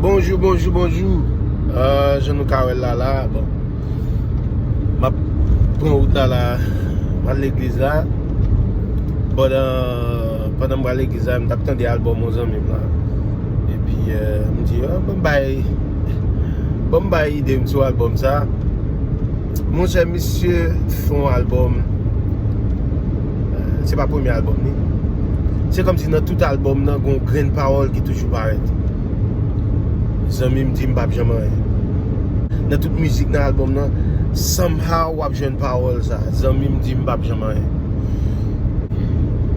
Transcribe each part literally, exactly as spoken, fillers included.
Bonjou, bonjou, bonjou. Euh, jan nou ka wè l la, la, bon. M ap pran wout la, la. M al legliz la. Pandan, pandan m pral legliz la, m t ap tande albòm yon zanmi m la. Epi, euh, m di, ah, ban m bay, ban m bay ide m sou albòm sa. Monchè, misye fè yon albòm. Euh, se pa premye albòm li. Se kòmsi nan tout albòm nan, gon grenn pawòl ki toujou parèt. Zanmi m di m p ap janm anyen. Nan tout mizik nan albòm nan, somehow w ap jwenn pawòl sa. Zanmi m di m p ap janm anyen.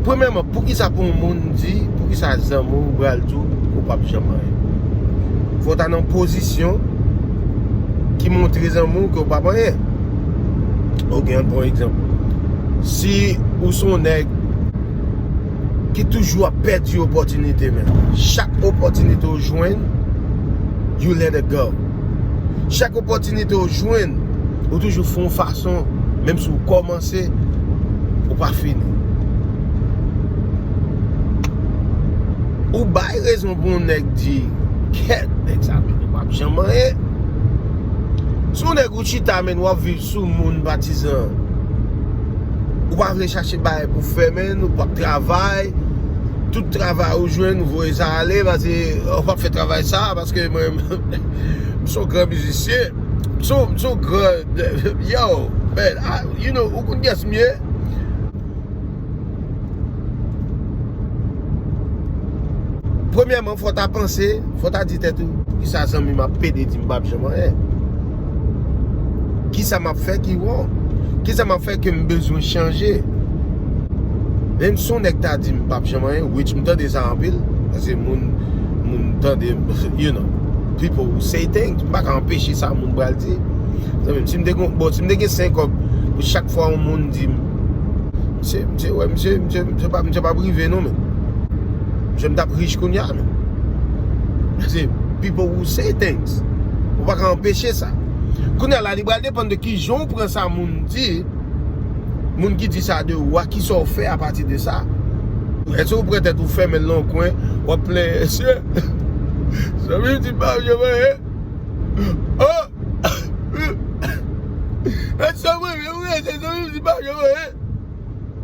Premyèman, poukisa pou yon moun di, poukisa zanmi w pral di w ou p ap janm anyen? Fò w ta nan pozisyon ki montre zanmi w ke w p ap anyen. Ok, ann pran yon egzanp. Si ou se yon nèg ki toujou ap pèdi opòtinite, men chak opòtinite w jwenn, you let it go. Chak opòtinite w jwenn, ou toujou fè yon fason, menm si w kòmanse, ou pa fini. Ou bay rezon pou yon nèg di, kèt, nèg sa, men ou p ap janm anyen. Si yon nèg ou chita, men w ap viv sou moun patizan, ou pa vle chache bagay pou fè, men ou p ap travay, tout travay ou jwenn, ou voye sa ale, paske ou p ap fè travay sa, paske mwen, m se yon gran mizisyen, m se yon, m se yon gran, yo, man, I, you know, ou konn kiyès m ye? Premyèman, fò w ta panse, fò w ta di tèt ou, poukisa zanmi m ap pede di m p ap janm anyen? Kisa m ap fè ki wrong? Kisa m ap fè ke m bezwen chanje? Menm si yon nèg ta di m p ap janm anyen, which m tande sa anpil, paske moun, moun tande, you know, people will say things, m pa ka anpeche sa moun pral di. Zanmi m, si m te gon, bon, si m te gen senk kòb pou chak fwa yon moun di m, misye, misye, wè, misye, misye, misye pa, misye pa rive non, men. Misye m t ap rich kounye a, men. Se people who say things. Ou pa ka anpeche sa. Kounye a la, li pral depann de kijan ou pran sa moun di, moun ki di sa de ou a, kisa w fè apati de sa. Èske ou pran tèt ou fèmen l nan yon kwen, w ap plenyen, mesye, zanmi m di pa janm anyen. Oh! Èske ou pran tèt ou fèmen l nan yon kwen, w ap plenyen?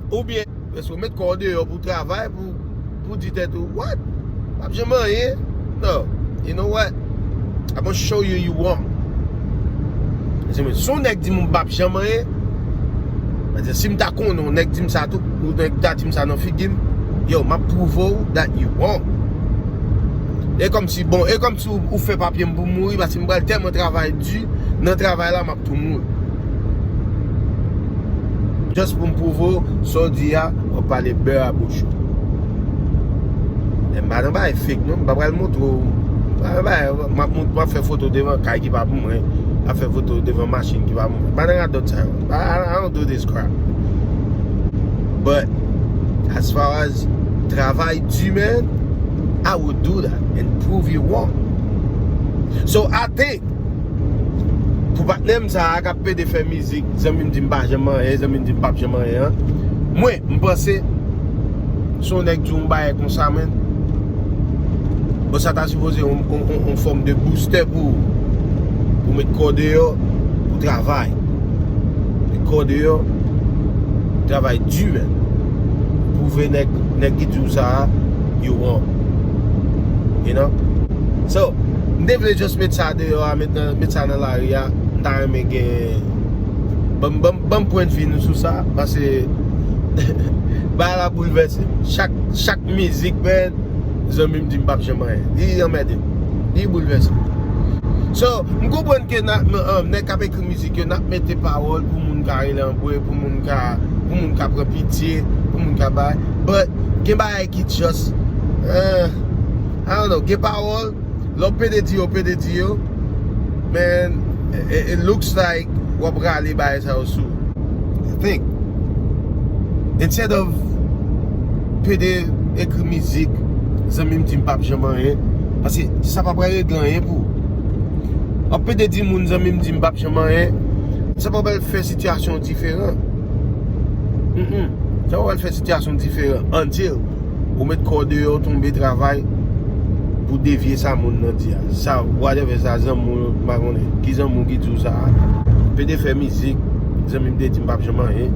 Oubyen, èske w met kò w deyò pou travay, pou, pou di tèt ou, what? P ap janm anyen? No. You know what? I'm gonna show you you wrong. Se mwen, si yon nèg di m m p ap janm anyen, sètadi si m ta konnen yon nèg di m sa tou, yon nèg ta di m sa nan figi m, yo, m ap pwouve w that you wrong. E kòmsi, bon, e kòmsi ou, ou fè papye m pou m mouri, paske m pral tèlman travay di, nan travay la, m ap tou mouri. Just pou m pwouve w, sa w di a, w ap pale bè a bouch ou. Men m pa nan bagay fake non, m pa pral montre w. M pa nan bagay, m ap mont-, m ap fè foto devan kay ki pa pou mwen, m ap fè foto devan machin ki pa pou mwen. M pa nan radòt sa yo. I, I, I don't do this crap. But as far as travay di, man, I would do that and prove you wrong. So I think, pou patnè m sa a k ap pede fè mizik, zanmi m di m pa janm anyen, zanmi m di m p ap janm anyen an. Mwen, m panse, si yon nèg di w yon bagay konsa, man, bon, sa ta sipoze yon, yon, yon, yon fòm de boustè pou ou, pou w met kò deyò, pou w travay. Met kò deyò, travay di, man. Pwouve nèg, nèg ki di w sa a, you wrong. You know? So, m te vle just met sa deyò a, met nan, met sa nan lari a. M ta renmen gen, ban m, ban m, ban m pwennvi nou sou sa, paske bagay la boulvèse m. Chak, chak mizik, man, zanmi m di m p ap janm anyen. Li anmède m. Li boulvèse m. So, m konprann ke n a, m, um, nèg k ap ekri mizik yo, n ap mete pawòl pou moun ka rele anpre, pou moun ka, pou moun ka pran pitye, pou moun ka bay. But, gen bagay ki just, eh, I don't know, gen pawòl, lè w pede di yo, pede di yo, man, it, it looks like w ap rale bagay sa yo sou. I think, instead of pede ekri mizik, zanmi m di m p ap janm anyen, paske sa pa pral regle anyen pou ou. W ap pede di moun zanmi m di m p ap janm anyen, sa pa pral fè sitiyasyon diferan. Mm-mm. Sa pa pral fè sitiyasyon diferan until ou met kò w deyò, tonbe travay, pou devye sa moun nan di a. Sa, whatever sa zanmi w, m pa konnen ki zanmi w ki di w sa a. Pede fè mizik, zanmi m te di m p ap janm anyen.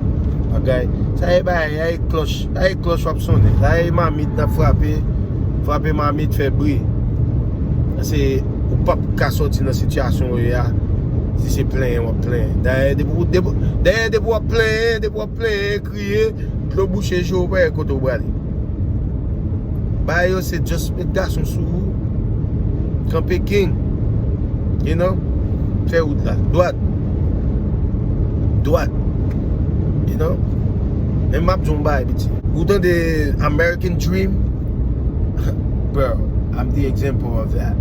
Bagay, sa e bagay, sa e klòch, sa e klòch w ap sonnen. Sa e mamit n ap frape, frape mamit fè bri. Se, ou p ap ka sòti nan sitiyasyon w ye a, si se plenyen w ap plenyen. Dayè, depi w, depi, dayè, depi w ap plenyen, depi w ap plenyen, kriye, dlo bouche je w, pa wè kote w prale. Bagay yo se just met gason sou ou. Kanpe king. You know? Fè wout la. Dwat. Dwat. You know? Men m ap di w yon bagay, piti. Ou tande American Dream? Bro, I'm the example of that.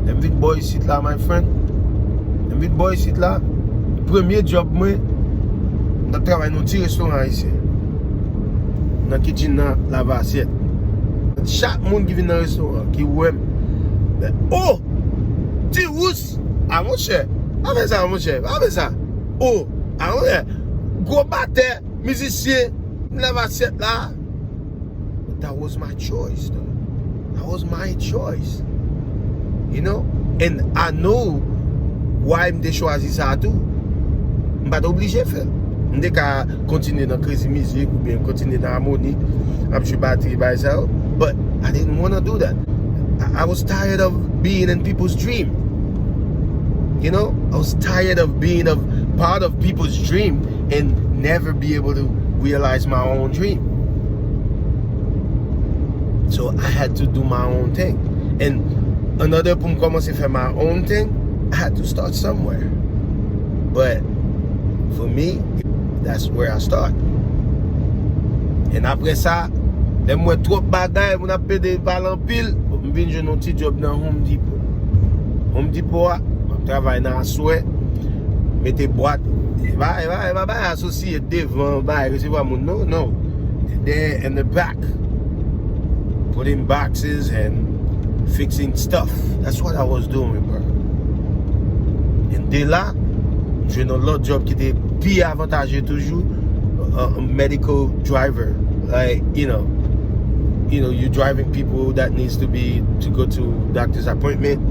Lè m vin bò isit la, my friend. Lè m vin bò isit la, premye djòb mwen, m t ap travay nan yon ti restoran ayisyen. Nan kitchen nan, lave asyèt. Chak moun ki vin nan restoran, ki wè m, "Oh! Ti Wous! A monchè! Pa fè sa, monchè! Pa fè sa! Oh! A monchè! Gwo batè, mizisyen, lave asyèt la." But that was my choice, though. That was my choice. You know? And I know why m te chwazi sa tou. M pa t oblije fè l. M te ka kontinye nan Crazy Music oubyen kontinye nan Harmonie, ap jwe batri, bagay sa yo. But I didn't wanna do that. I, I was tired of being in people's dream. You know, I was tired of being a part of people's dream and never be able to realize my own dream. So I had to do my own thing. And another, pou m kòmanse fè my own thing, I had to start somewhere. But for me, that's where I start. And apre sa, lè m wè twòp bagay, moun ap pede pale anpil, m vin jwenn yon ti djòb nan Home Depot. Home Depot a, m ap travay nan aswè, mete bwat. E pa, e pa, e pa bagay asosye devan, bagay resevwa moun, non, non. There in the back. Putting boxes and fixing stuff. That's what I was doing, bro. And de la, m jwenn yon lòt djòb ki te pi avantaje toujou, uh, medical driver. Like, you know, you know, you driving people that needs to be, to go to doctor's appointment.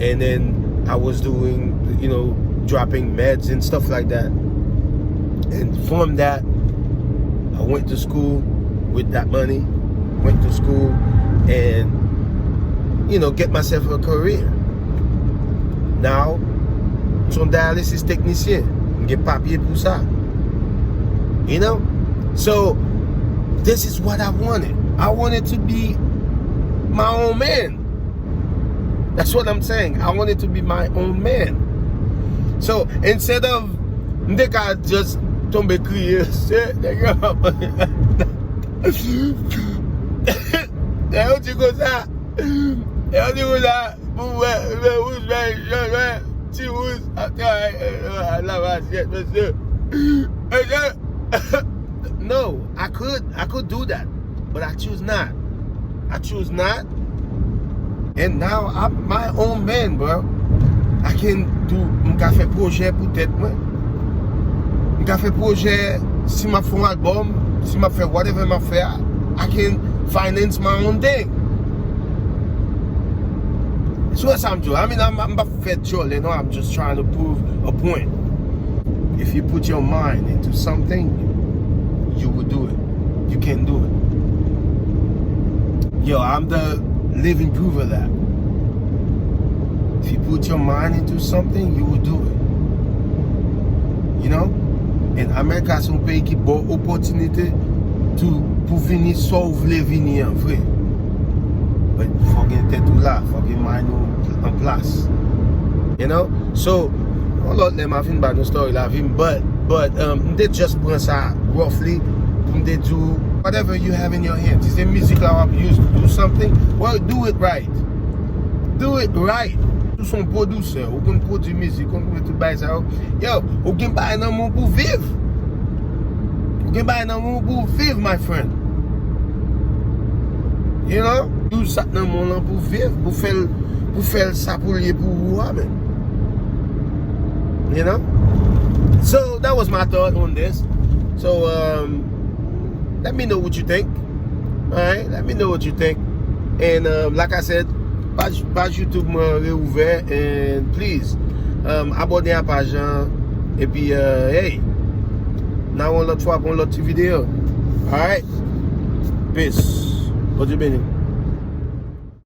And then I was doing, you know, dropping meds and stuff like that. And from that, I went to school with that money, went to school and, you know, get myself a career. Now, m se yon dialysis technician, m gen papye pou sa. You know? So, this is what I wanted. I wanted to be my own man. That's what I'm saying. I wanted to be my own man. So, instead of, m te ka just tonbe kriye, se, nèg yo, lè yo di konsa, lè yo di konsa, pou wè, wè, wè, wè, Ti Wous ap travay, euh, lave asyèt, mesye. Mesye, no, I could, I could do that, but I choose not. I choose not. And now I'm my own man, bro. I can do, m ka fè pwojè pou tèt mwen. M ka fè pwojè, si m ap fè yon album, si m ap fè whatever m ap fè a, I can finance my own thing. So that's what I'm doing. I mean, I'm, I'm about fè djòlè, non, I'm just trying to prove a point. If you put your mind into something, you will do it. You can do it. Yo, I'm the living proof of that. If you put your mind into something, you will do it. You know? And America se yon peyi ki ba w opòtinite tou pou vini sa w vle vini an vre. But fò gen tèt ou la, fò gen mind ou an plas. You know? So, yon lòt lè m a vin ba nou story lavi m, but, but, um, m te just pran sa roughly pou m te di w, whatever you have in your hand, si se mizik la w ap use to do something, well, do it right. Do it right. Ou se yon pwodiktè, ou konn pwodui mizik, konn fè tout bagay sa yo. Yo, ou gen bagay nan men w pou viv. Ou gen bagay nan men w pou viv, my friend. You know? Use sa k nan men w lan pou viv, pou fè l, pou fè l sa pou l ye pou ou a, man. You know? So, that was my thought on this. So, um, let me know what you think. Alright? Let me know what you think. And um, like I said, paj, paj YouTube mwen reouvè. And please, um, abòne a paj lan. Epi, uh, hey, n a wè yon lòt fwa pou yon lòt ti videyo. Alright. Peace. Bondye beni.